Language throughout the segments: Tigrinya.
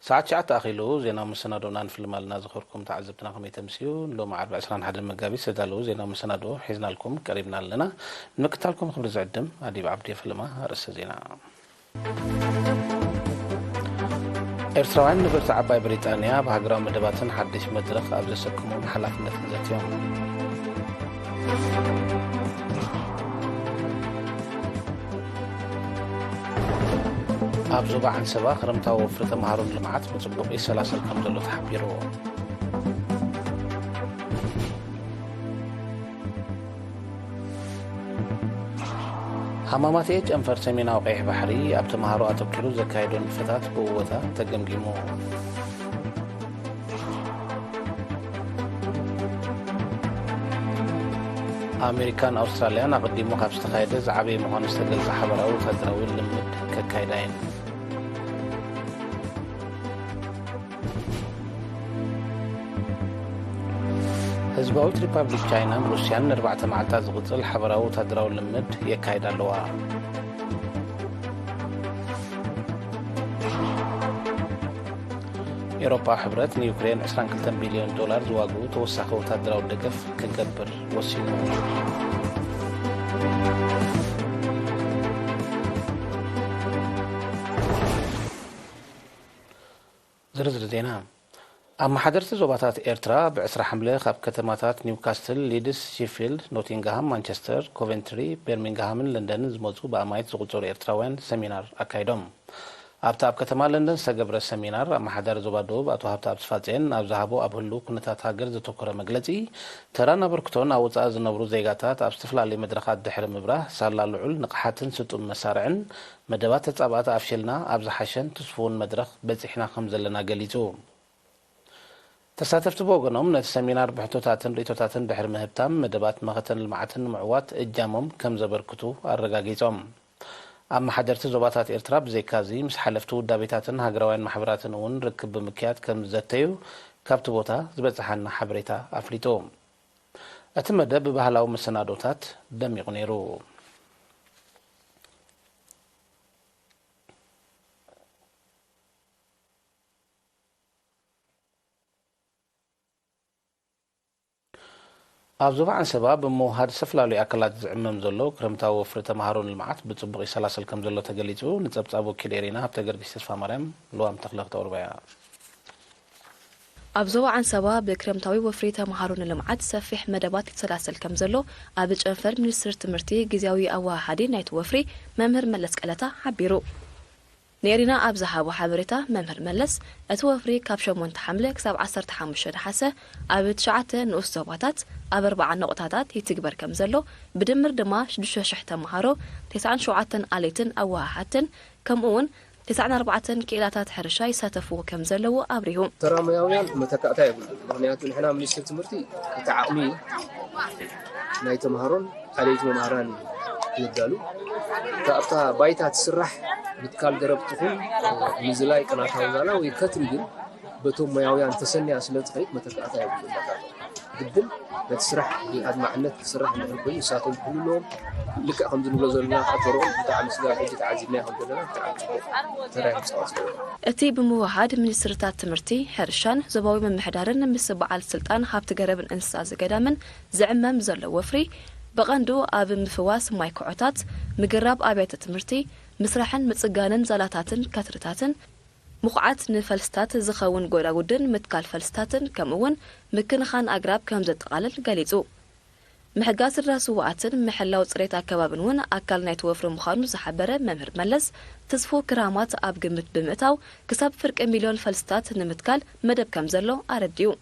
ሰዓት ትሽዓተ ኣኺሉ ዜናዊ መሰናዶና ንፍልም ኣለና። ዝኸርኩም ተዓዘብትና ከመይ ተምስዩ? ሎሚ ዓርቢ ዕስራን ሓደን መጋቢት ዝተዳለዉ ዜናዊ መሰናዶ ሒዝናልኩም ቀሪብና ኣለና። ንምክታልኩም ክብሪ ዝዕድም ኣዲብ ዓብዲ። ፈለማ ኣርእስተ ዜና። ኤርትራውያን ነበርቲ ዓባይ ብሪጣንያ ኣብ ሃገራዊ መደባትን ሓድሽ መድረኽ ኣብ ዘሰክሞም ሓላፍነትን ዘትዮም። ኣብ ዞባ ዓንሰባ ክረምታዊ ወፍሪ ተምሃሮን ልምዓት ብጽቡቕ ይሰላሰል ከም ዘሎ ተሓቢሩ። ሃማማተኤ ጨንፈር ሰሜናዊ ቀይሕ ባሕሪ ኣብ ተምሃሮ ኣተኲሩ ዘካየዶ ንጥፈታት ብእወታ ተገምጊሙ። ኣሜሪካን ኣውስትራልያን ኣቐዲሙ ካብ ዝተኻየደ ዝዓበየ ምዃኑ ዝተገልጸ ሓበራዊ ወታደራዊ ልምምድ ከካይዳ እየን። ህዝባዊት ሪፓብሊክ ቻይናን ሩስያን ንኣርባዕተ መዓልታት ዝቕጽል ሓበራዊ ወታደራዊ ልምምድ የካይዳ ኣለዋ። ኤውሮጳዊ ሕብረት ንዩክሬን ዕስራን ክልተን ቢልዮን ዶላር ዝዋግኡ ተወሳኺ ወታደራዊ ደገፍ ክገብር ወሲኑ። ዝርዝር ዜና። ኣመሓደርቲ ዞባታት ኤርትራ ብዕስራ ሓምለ ካብ ከተማታት ኒውካስትል፣ ሊድስ፣ ሺፊልድ፣ ኖቲንግሃም፣ ማንቸስተር፣ ኮቨንትሪ፣ ቤርሚንግሃምን ለንደንን ዝመጹ ብኣማኢት ዝቑጸሩ ኤርትራውያን ሰሚናር ኣካይዶም። ኣብቲ ኣብ ከተማ ለንደን ዝተገብረ ሰሚናር፣ ኣመሓዳሪ ዞባ ደቡብ ኣቶ ሃብተኣብ ስፋጼን ኣብ ዝሃቦ ኣብ ህሉው ኩነታት ሃገር ዘተኮረ መግለጺ፣ ተራን ኣበርክቶን ኣብ ወጻኢ ዝነብሩ ዜጋታት ኣብ ዝተፈላለዩ መድረኻት ድሕሪ ምብራህ፣ ሳላ ልዑል ንቕሓትን ስጡም መሳርዕን መደባት ተጻባእቲ ኣፍሽልና ኣብ ዝሓሸን ትስፉውን መድረኽ በጺሕና ከም ዘለና ገሊጹ። ተሳተፍቲ ብወገኖም ነቲ ሰሚናር ብሕቶታትን ርእይቶታትን ድሕሪ ምህብታም፣ መደባት መኸተን ልምዓትን ንምዕዋት እጃሞም ከም ዘበርክቱ ኣረጋጊጾም። ኣመሓደርቲ ዞባታት ኤርትራ ብዘይካዚ፣ ምስ ሓለፍቲ ውዳቤታትን ሃገራውያን ማሕበራትን እውን ርክብ ብምክያድ ከም ዝዘተዩ ካብቲ ቦታ ዝበጽሓና ሓበሬታ ኣፍሊጡ። እቲ መደብ ብባህላዊ መሰናዶታት ደሚቑ ነይሩ። ኣብ ዞባ ዓንሰባ ብምውሃድ ዝተፈላለዩ ኣካላት ዝዕመም ዘሎ ክረምታዊ ወፍሪ ተምሃሮ ንልምዓት ብጽቡቕ ይሰላሰል ከም ዘሎ ተገሊጹ። ንጸብጻብ ወኪል ኤሪና ሃብተ ገርጊስ ተስፋ ማርያም ልዋም ተኽለ ክተቕርቦ እያ። ኣብ ዞባ ዓንሰባ ብክረምታዊ ወፍሪ ተምሃሮ ንልምዓት ሰፊሕ መደባት ይሰላሰል ከም ዘሎ ኣብ ጨንፈር ሚኒስትሪ ትምህርቲ ግዝያዊ ኣወሃሃዲ ናይቲ ወፍሪ መምህር መለስ ቀለታ ሓቢሩ። ንኤሪና ኣብ ዝሃቦ ሓበሬታ መምህር መለስ፣ እቲ ወፍሪ ካብ ሸሞንተ ሓምለ ክሳብ ዓሰርተ ሓሙሽተ ነሓሰ ኣብ ትሽዓተ ንኡስ ዞባታት ኣብ ኣርባዓ ነቑጣታት ይትግበር ከም ዘሎ፣ ብድምር ድማ ሽዱሽተ ሽሕ ተምሃሮ፣ ተስዓን ሸውዓተን ኣለይትን ኣወሃሃድትን፣ ከምኡ እውን ተስዓን ኣርባዕተን ክኢላታት ሕርሻ ይሳተፍዎ ከም ዘለዉ ኣብሪሁ። ተራ ሞያውያን መተካእታ የብሉን። ምኽንያቱ ንሕና ሚኒስትሪ ትምህርቲ እቲ ዓቕሚ ናይ ተምሃሮን ካልኦት መምሃራን የዳሉ። እታ ኣብታ ባይታ ትስራሕ ምትካል ገረብ ትኹን ምዝላይ ቅናታዊ ዛላ ወይ ከትሪ ግን በቶም ሞያውያን ተሰንያ ስለ ትኸይድ መተካእታ የብሉን። ግድን ነቲ ስራሕ ብኣድማዕነት ክስራሕ እንድሕር ኮይኑ ንሳቶም ክህሉ ኣለዎም። ልክዕ ከምዚ ንብሎ ዘለና ከዓ ተረኦም ብጣዕሚ ስጋብ ሕጂ ተዓዚብናዮ ከም ዘለና ብጣዕሚ ጽቡቕ ተራ እዮም ዝጻወቱ ዘለዉ። እቲ ብምውሃድ ሚኒስትርታት ትምህርቲ፣ ሕርሻን ዞባዊ ምምሕዳርን ምስ በዓል ስልጣን ሃብቲ ገረብን እንስሳ ዘገዳምን ዝዕመም ዘሎ ወፍሪ፣ ብቐንዱ ኣብ ምፍዋስ ማይ ኩዖታት፣ ምግራብ ኣብያተ ትምህርቲ፣ ምስራሕን ምጽጋንን ዛላታትን ከትርታትን፣ ምኹዓት ንፈልስታት ዝኸውን ጎዳጉድን ምትካል ፈልስታትን፣ ከምኡ'ውን ምክንኻን ኣግራብ ከም ዘጠቓልል ገሊጹ። ምሕጋዝ ስድራ ስዉኣትን ምሕላው ጽሬት ኣከባብን እውን ኣካል ናይቲ ወፍሪ ምዃኑ ዝሓበረ መምህር መለስ፣ ትስፉው ክራማት ኣብ ግምት ብምእታው፣ ክሳብ ፍርቂ ሚልዮን ፈልስታት ንምትካል መደብ ከም ዘሎ ኣረዲኡ።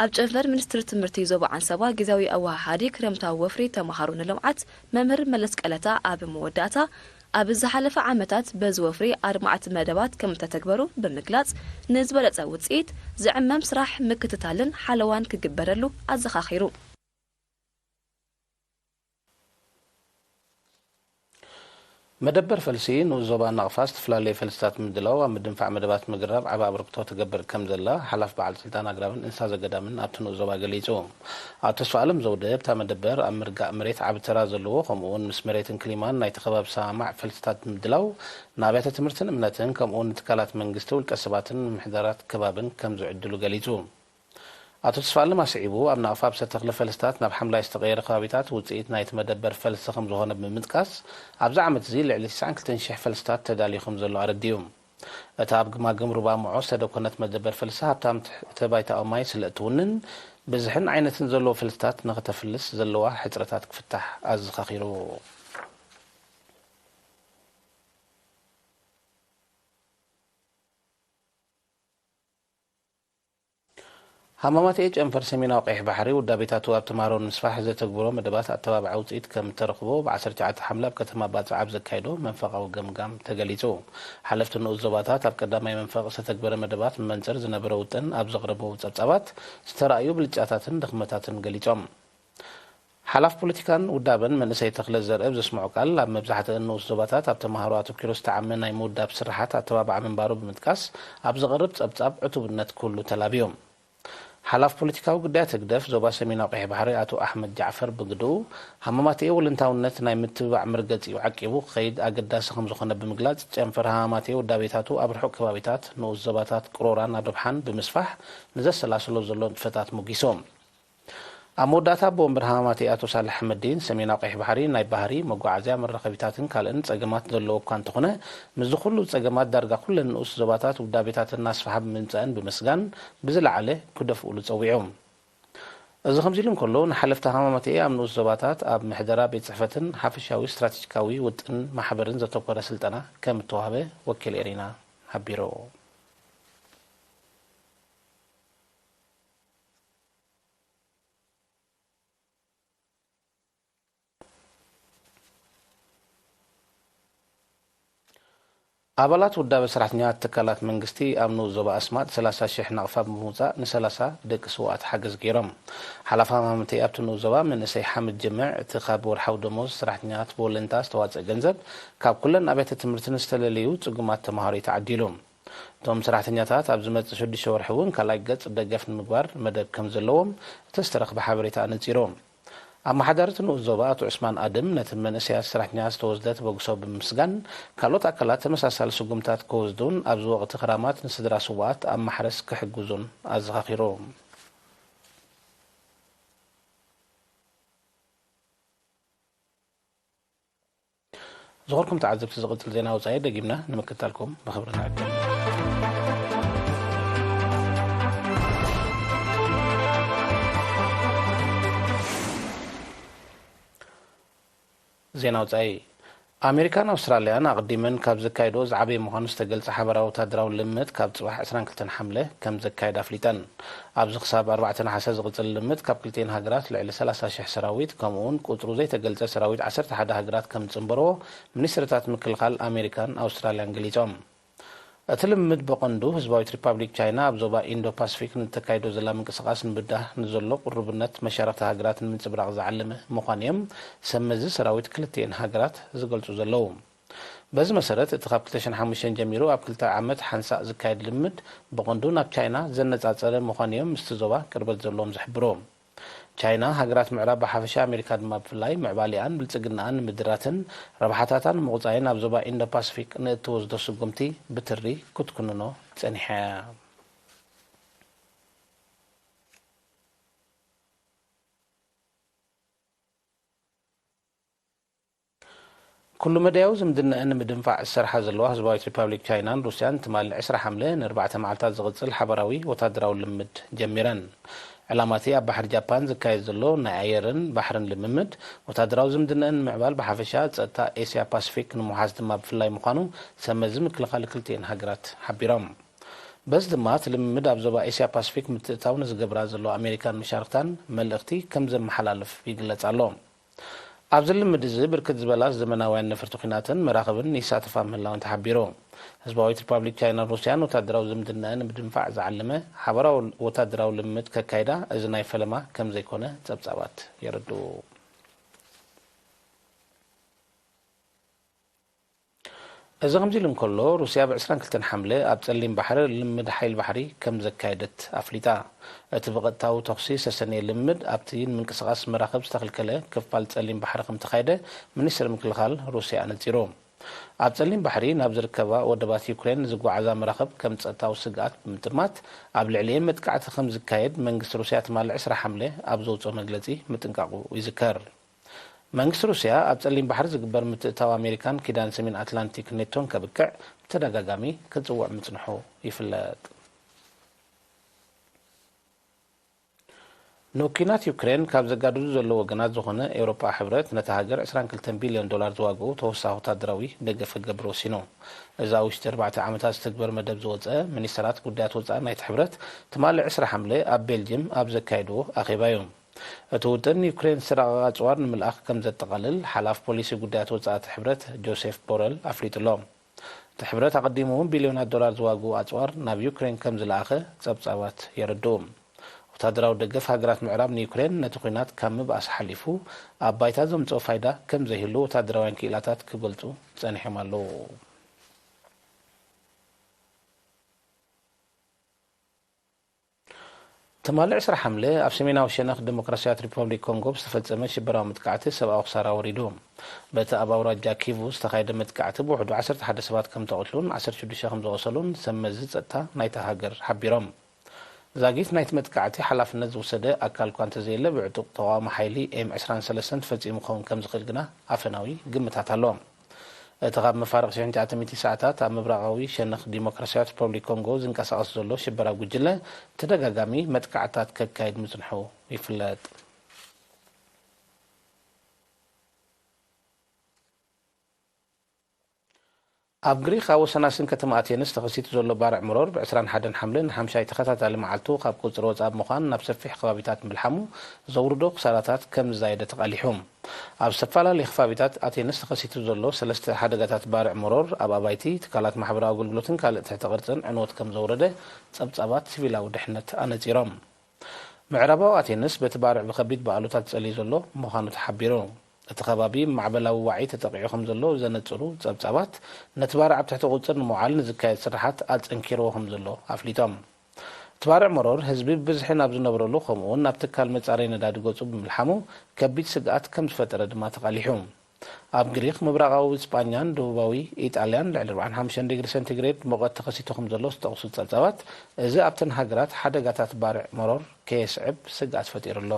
ኣብ ጨንፈር ሚኒስትሪ ትምህርቲ ዞባ ዓንሰባ ግዝያዊ ኣወሃሃዲ ክረምታዊ ወፍሪ ተምሃሮ ንልምዓት መምህር መለስ ቀለታ ኣብ መወዳእታ፣ ኣብ ዝሓለፈ ዓመታት በዚ ወፍሪ ኣድማዕቲ መደባት ከም እተተግበሩ ብምግላጽ፣ ንዝበለጸ ውጽኢት ዝዕመም ስራሕ ምክትታልን ሓለዋን ክግበረሉ ኣዘኻኺሩ። መደበር ፈልሲ ንኡስ ዞባ ናቕፋ ዝተፈላለዩ ፈልስታት ምድላው ኣብ ምድንፋዕ መደባት ምግራብ ዓቢ ኣበርክቶ ትገብር ከም ዘላ ሓላፍ በዓል ስልጣን ኣግራብን እንስሳ ዘገዳምን ኣብቲ ንኡስ ዞባ ገሊጹ። ኣቶ ተስፋኣለም ዘውደ ኣብታ መደበር ኣብ ምርጋእ መሬት ዓቢ ተራ ዘለዎ ከምኡ እውን ምስ መሬትን ክሊማን ናይቲ ከባቢ ሰማማዕ ፈልስታት ምድላው ንኣብያተ ትምህርትን እምነትን ከምኡ እውን ንትካላት መንግስቲ ውልቀ ሰባትን ምምሕዳራት ከባብን ከም ዝዕድሉ ገሊጹ። ኣቶ ተስፋኣለም ኣስዒቡ፣ ኣብ ናቕፋ ብሰተኽሊ ፈልስታት ናብ ሓምላይ ዝተቐየረ ከባቢታት ውጽኢት ናይቲ መደበር ፈልሲ ከም ዝኾነ ብምጥቃስ፣ ኣብዚ ዓመት እዚ ልዕሊ ትስዓን ክልተን ሽሕ ፈልስታት ተዳልዩ ከም ዘሎ ኣረዲኡ። እታ ኣብ ግማግም ሩባ ምዖ ዝተደኮነት መደበር ፈልሲ ሃብታም ትሕተ ባይታዊ ማይ ስለ እትውንን፣ ብዝሕን ዓይነትን ዘለዎ ፈልስታት ንኽተፍልስ ዘለዋ ሕጽረታት ክፍታሕ ኣዘኻኺሩ። ሃማማተኤ ጨንፈር ሰሜናዊ ቀይሕ ባሕሪ ውዳቤታቱ ኣብ ተምሃሮ ንምስፋሕ ዘተግብሮ መደባት ኣተባብዓ ውፅኢት ከም እተረኽቦ ብ ዓሰርተ ትሽዓተ ሓምለ ኣብ ከተማ ባጽዕ ኣብ ዘካየዶ መንፈቓዊ ገምጋም ተገሊጹ። ሓለፍቲ ንኡስ ዞባታት ኣብ ቀዳማይ መንፈቕ ዝተተግበረ መደባት ብመንጽር ዝነበረ ውጥን ኣብ ዘቕረብዎ ጸብጻባት ዝተራእዩ ብልጫታትን ድኽመታትን ገሊጾም። ሓላፍ ፖለቲካን ውዳበን መንእሰይ ተኽለ ዘርእ ኣብ ዘስምዖ ቃል፣ ኣብ መብዛሕትአን ንኡስ ዞባታት ኣብ ተምሃሮ ኣተኲሩ ዝተዓመ ናይ ምውዳብ ስርሓት ኣተባብዓ ምንባሩ ብምጥቃስ፣ ኣብ ዝቐርብ ጸብጻብ ዕቱብነት ኩሉ ተላብዩ። ሓላፍ ፖለቲካዊ ጉዳያት ህግደፍ ዞባ ሰሜናዊ ቀይሕ ባሕሪ ኣቶ ኣሕመድ ጃዕፈር ብግድኡ፣ ሃማማተኤ ወለንታውነት ናይ ምትብባዕ መርገጺኡ ዓቂቡ ክኸይድ ኣገዳሲ ከም ዝኾነ ብምግላጽ፣ ጨንፈር ሃማማተኤ ውዳቤታቱ ኣብ ርሑቕ ከባቢታት ንኡስ ዞባታት ቅሮራን ኣዶብሓን ብምስፋሕ ንዘሰላስሎ ዘሎ ንጥፈታት ሞጊሱ። ኣብ መወዳእታ ኣቦ ወንበር ሃማማተኤ ኣቶ ሳልሕ ኣሕመዲን፣ ሰሜናዊ ቀይሕ ባሕሪ ናይ ባህሪ፣ መጓዓዝያ፣ መራኸቢታትን ካልእን ጸገማት ዘለዎ እኳ እንተኾነ፣ ምስዚ ኩሉ ጸገማት ዳርጋ ኩለን ንኡስ ዞባታት ውዳቤታተን እናስፍሓ ብምምጸአን ብምስጋን፣ ብዝለዓለ ክደፍኡሉ ጸዊዑ። እዚ ከምዚ ኢሉ እንከሎ፣ ንሓለፍቲ ሃማማተኤ ኣብ ንኡስ ዞባታት ኣብ ምሕደራ ቤት ጽሕፈትን ሓፈሻዊ ስትራቴጂካዊ ውጥን ማሕበርን ዘተኮረ ስልጠና ከም እተዋህበ ወኪል ኤሪና ሓቢሩ። ኣባላት ውዳበ ሰራሕተኛታት ትካላት መንግስቲ ኣብ ንኡስ ዞባ ኣስማጥ ሰላሳ ሽሕ ናቕፋ ብምውጻእ ንሰላሳ ደቂ ስውኣት ሓገዝ ገይሮም። ሓላፊ ሃማማተኤ ኣብቲ ንኡስ ዞባ መንእሰይ ሓምድ ጅምዕ፣ እቲ ካብ ወርሓዊ ደሞዝ ሰራሕተኛታት ብወለንታ ዝተዋጽአ ገንዘብ ካብ ኩለን ኣብያተ ትምህርቲ ንዝተለለዩ ጽጉማት ተምሃሮ እዩ ተዓዲሉ። እቶም ሰራሕተኛታት ኣብ ዝመጽእ ሽዱሽተ ወርሒ እውን ካልኣይ ገጽ ደገፍ ንምግባር መደብ ከም ዘለዎም እቲ ዝተረኽበ ሓበሬታ ኣነጺሩ። ኣመሓዳሪ እቲ ንኡስ ዞባ ኣቶ ዑስማን ኣድም ነቲ መንእሰያት ሰራሕተኛታት ዝተወስደ ተበግሶ ብምምስጋን፣ ካልኦት ኣካላት ተመሳሳሊ ስጉምታት ክወስዱን ኣብዚ ወቕቲ ክራማት ንስድራ ስውኣት ኣብ ማሕረስ ክሕግዙን ኣዘኻኺሩ። ዝኸበርኩም ተዓዘብቲ፣ ዝቕጽል ዜና ወጻኢ ደጊምና ንምክትታልኩም ብኽብሪ ንዕድም። ዜና ወጻኢ። ኣሜሪካን ኣውስትራልያን ኣቕዲመን ካብ ዘካየድኦ ዝዓበየ ምዃኑ ዝተገልጸ ሓበራዊ ወታደራዊ ልምምድ ካብ ጽባሕ ዕስራን ክልተን ሓምለ ከም ዘካየዳ ኣፍሊጠን። ኣብዚ ክሳብ ኣርባዕተ ነሓሰ ዝቕጽል ልምምድ ካብ ክልቲኤን ሃገራት ልዕሊ ሰላሳ ሽሕ ሰራዊት ከምኡ'ውን ቁጽሩ ዘይተገልጸ ሰራዊት ዓሰርተ ሓደ ሃገራት ከም ዝጽንበርዎ ሚኒስትርታት ምክልኻል ኣሜሪካን ኣውስትራልያን ገሊጾም። እቲ ልምምድ ብቐንዱ ህዝባዊት ሪፓብሊክ ቻይና ኣብ ዞባ ኢንዶ ፓሲፊክ ንተካይዶ ዘላ ምንቅስቓስ ንምብዳህ ንዘሎ ቅሩብነት መሻርኽቲ ሃገራት ንምንጽብራቕ ዝዓለመ ምዃኑ እዮም ሰብ መዚ ሰራዊት ክልቲኤን ሃገራት ዝገልጹ ዘለዉ። በዚ መሰረት፣ እቲ ካብ ክልተ ሽሕን ሓሙሽተን ጀሚሩ ኣብ ክልተ ዓመት ሓንሳእ ዝካየድ ልምምድ፣ ብቐንዱ ናብ ቻይና ዘነጻጸረ ምዃኑ እዮም ምስቲ ዞባ ቅርበት ዘለዎም ዝሕብሩ። ቻይና፣ ሃገራት ምዕራብ ብሓፈሻ፣ ኣሜሪካ ድማ ብፍላይ፣ ምዕባሌኣን ብልጽግናኣን ንምድራትን ረብሓታታ ንምቑጻይን ኣብ ዞባ ኢንዶ ፓሲፊክ ንእትወስዶ ስጉምቲ ብትሪ ክትኩንኖ ጸኒሓ እያ። ኩሉ መዳያዊ ዝምድናኣን ንምድንፋዕ ዝሰርሓ ዘለዋ ህዝባዊት ሪፓብሊክ ቻይናን ሩስያን፣ ትማሊ ዕስራ ሓምለ ንኣርባዕተ መዓልታት ዝቕጽል ሓባራዊ ወታደራዊ ልምምድ ጀሚረን። ዕላማ እቲ ኣብ ባሕሪ ጃፓን ዝካየድ ዘሎ ናይ ኣየርን ባሕርን ልምምድ፣ ወታደራዊ ዝምድናኣን ንምዕባል፣ ብሓፈሻ ጸጥታ ኤስያ ፓሲፊክ ንምውሓስ ድማ ብፍላይ ምዃኑ ሰብ መዚ ምክልኻል ክልቲኤን ሃገራት ሓቢሮም። በዚ ድማ እቲ ልምምድ ኣብ ዞባ ኤስያ ፓሲፊክ ምትእትታው ንዝገብራ ዘለዋ ኣሜሪካን መሻርኽታን መልእኽቲ ከም ዘመሓላልፍ ይግለጽ ኣሎ። ኣብዚ ልምምድ እዚ ብርክት ዝበላ ዘመናውያን ነፈርቲ ኲናትን መራኽብን ይሳተፋ ምህላወን ተሓቢሩ። ህዝባዊት ሪፓብሊክ ቻይናን ሩስያን ወታደራዊ ዝምድናኣን ንምድንፋዕ ዝዓለመ ሓባራዊ ወታደራዊ ልምምድ ከካይዳ እዚ ናይ ፈለማ ከም ዘይኮነ ጸብጻባት የረድኡ። እዚ ከምዚ ኢሉ እንከሎ፣ ሩስያ ብ ዕስራን ክልተን ሓምለ ኣብ ጸሊም ባሕሪ ልምድ ሓይሊ ባሕሪ ከም ዘካየደት ኣፍሊጣ። እቲ ብቐጥታዊ ተኹሲ ዝተሰነየ ልምድ ኣብቲ ንምንቅስቓስ መራኽብ ዝተኸልከለ ክፋል ጸሊም ባሕሪ ከም ተኻየደ ሚኒስትሪ ምክልኻል ሩስያ ኣነጺሩ። ኣብ ጸሊም ባሕሪ ናብ ዝርከባ ወደባት ዩክሬን ዝጓዓዛ መራኽብ ከም ጸጥታዊ ስግኣት ብምጥማት፣ ኣብ ልዕሊኦም መጥቃዕቲ ከም ዝካየድ መንግስቲ ሩስያ ትማሊ ዕስራ ሓምለ ኣብ ዘውጽኦ መግለጺ ምጥንቃቑ ይዝከር። መንግስቲ ሩስያ ኣብ ጸሊም ባሕሪ ዝግበር ምትእትታው ኣሜሪካን ኪዳን ሰሜን ኣትላንቲክ ኔቶን ከብቅዕ ብተደጋጋሚ ክጽውዕ ምጽንሑ ይፍለጥ። ንኲናት ዩክሬን ካብ ዘጋድዱ ዘለዉ ወገናት ዝኾነ ኤውሮጳ ሕብረት ነታ ሃገር ዕስራን ክልተን ቢልዮን ዶላር ዝዋግኡ ተወሳኺ ወታደራዊ ደገፍ ክገብር ወሲኑ። እዚ ኣብ ውሽጢ ኣርባዕተ ዓመታት ዝትግበር መደብ ዝወጸ ሚኒስተራት ጉዳያት ወጻኢ ናይቲ ሕብረት ትማሊ ዕስራ ሓምለ ኣብ ቤልጅየም ኣብ ዘካየድዎ ኣኼባ እዩ። እቲ ውጥን ዩክሬን ዝተራቐቐ ኣጽዋር ንምልኣኽ ከም ዘጠቓልል ሓላፍ ፖሊሲ ጉዳያት ወጻኢ እቲ ሕብረት ጆሴፍ ቦረል ኣፍሊጡ ኣሎ። እቲ ሕብረት ኣቐዲሙ እውን ቢልዮናት ዶላር ዝዋግኡ ኣጽዋር ናብ ዩክሬን ከም ዝለኣኸ ጸብጻባት የረድኡ። ወታደራዊ ደገፍ ሃገራት ምዕራብ ንዩክሬን ነቲ ኲናት ካብ ምብኣስ ሓሊፉ ኣብ ባይታ ዘምጽኦ ፋይዳ ከም ዘይህሉ ወታደራውያን ክኢላታት ክገልጹ ጸኒሖም ኣለዉ። ትማሊ ዕስራ ሓምለ ኣብ ሰሜናዊ ሸነኽ ዲሞክራሲያዊት ሪፐብሊክ ኮንጎ ብዝተፈጸመ ሽበራዊ መጥቃዕቲ ሰብኣዊ ክሳራ ወሪዱ። በቲ ኣብ ኣውራጃ ኪቩ ዝተኻየደ መጥቃዕቲ ብውሕዱ ዓሰርተ ሓደ ሰባት ከም ተቐትሉን ዓሰርተ ሽዱሽተ ከም ዝቖሰሉን ሰብ መዚ ጸጥታ ናይታ ሃገር ሓቢሮም። ዛጊት ናይቲ መጥቃዕቲ ሓላፍነት ዝወሰደ ኣካል እኳ እንተዘየለ፣ ብዕጡቕ ተቓዋሚ ሓይሊ ኤም ዕስራን ሰለስተን ተፈጺሙ ክኸውን ከም ዝኽእል ግና ኣፈናዊ ግምታት ኣሎ። እቲ ካብ መፋርቕ ሽሕን ትሽዓተ ሚእቲ ሰዓታት ኣብ ምብራቓዊ ሸነኽ ዲሞክራሲያዊት ሪፐብሊክ ኮንጎ ዝንቀሳቐስ ዘሎ ሽበራ ጉጅለ ተደጋጋሚ መጥቃዕታት ከካይድ ምጽንሑ ይፍለጥ። ኣብ ግሪኽ ኣብ ወሰናስን ከተማ ኣቴንስ ተኸሲቱ ዘሎ ባርዕ መሮር ብ ዕስራን ሓደን ሓምለ ንሓምሻይ ተኸታታሊ መዓልቱ ካብ ቁጽሪ ወጻኢ ብምዃን ናብ ሰፊሕ ከባቢታት ምልሓሙ ዘውርዶ ክሳራታት ከም ዝዛየደ ተቓሊሑ። ኣብ ዝተፈላለዩ ከባቢታት ኣቴንስ ተኸሲቱ ዘሎ ሰለስተ ሓደጋታት ባርዕ መሮር ኣብ ኣባይቲ፣ ትካላት ማሕበራዊ ኣገልግሎትን ካልእ ትሕተ ቅርጽን ዕንወት ከም ዘውረደ ጸብጻባት ሲቪላዊ ድሕነት ኣነጺሮም። ምዕራባዊ ኣቴንስ በቲ ባርዕ ብኸቢድ ብኣሉታት ጸልዩ ዘሎ ምዃኑ ተሓቢሩ። እቲ ከባቢ ማዕበላዊ ዋዒ ተጠቒዑ ከም ዘሎ ዘነጽሩ ጸብጻባት፣ ነቲ ባርዕ ኣብ ትሕቲ ቁጽር ንምውዓል ንዝካየድ ስራሓት ኣጸንኪርዎ ከም ዘሎ ኣፍሊጦም። እቲ ባርዕ መሮር ህዝቢ ብብዝሒ ናብ ዝነብረሉ ከምኡ'ውን ናብ ትካል መጻረይ ነዳዲ ገጹ ብምልሓሙ ከቢድ ስግኣት ከም ዝፈጠረ ድማ ተቓሊሑ። ኣብ ግሪኽ፣ ምብራቓዊ ስጳኛን ደቡባዊ ኢጣልያን ልዕሊ ኣርባዓን ሓሙሽተን ዲግሪ ሴንቲግሬድ ሙቐት ተኸሲቱ ከም ዘሎ ዝጠቕሱ ጸብጻባት፣ እዚ ኣብተን ሃገራት ሓደጋታት ባርዕ መሮር ከየስዕብ ስግኣት ፈጢሩ ኣሎ።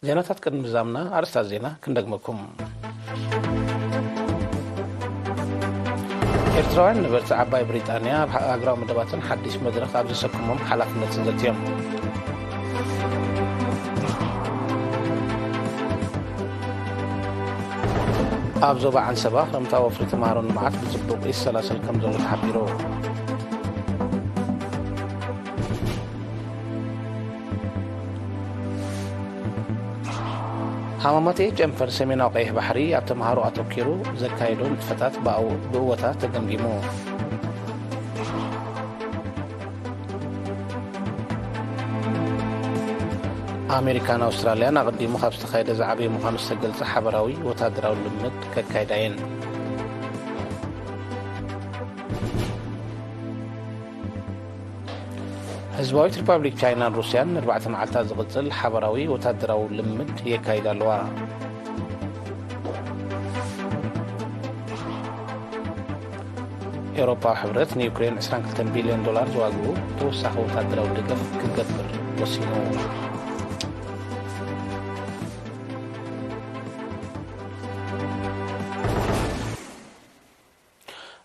ዜናታት ቅድሚ ምዛምና ኣርስታት ዜና ክንደግመኩም። ኤርትራውያን ነበርቲ ዓባይ ብሪጣንያ ኣብ ሃገራዊ መደባትን ሓድሽ መድረኽ ኣብ ዘሰክሞም ሓላፍነትን ዘትዮም። ኣብ ዞባ ዓንሰባ ክረምታዊ ወፍሪ ተምሃሮ ንልምዓት ብጽቡቕ ይሰላሰል ከም ዘሎ ተሓቢሩ። ሃማማተኤ ጨንፈር ሰሜናዊ ቀይሕ ባሕሪ ኣብ ተምሃሮ ኣተኲሩ ዘካየዶ ንጥፈታት ብኣው-፣ ብእወታ ተገምጊሙ። ኣሜሪካን ኣውስትራልያን ኣቐዲሙ ካብ ዝተኻየደ ዝዓበየ ምዃኑ ዝተገልጸ ሓበራዊ ወታደራዊ ልምምድ ከካይዳ እየን። ህዝባዊት ሪፓብሊክ ቻይናን ሩስያን ንኣርባዕተ መዓልታት ዝቕጽል ሓባራዊ ወታደራዊ ልምምድ የካይዳ ኣለዋ። ኤውሮፓዊ ሕብረት ንዩክሬን ዕስራን ክልተን ቢልዮን ዶላር ዝዋግኡ ተወሳኺ ወታደራዊ ደገፍ ክገብር ወሲኑ።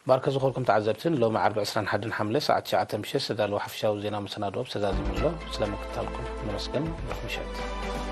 ባርከ ዝኾንኩም ተዓዘብቲ፣ ንሎሚ ዓርቢ ዕስራን ሓደን ሓምለ ሰዓት ትሽዓተ ምሸት ዝተዳለወ ሓፈሻዊ ዜና መሰናድኦ ተዛዚሙ ኣሎ። ስለ ምክትታልኩም ነመስግን። ብሩኽ ምሸት።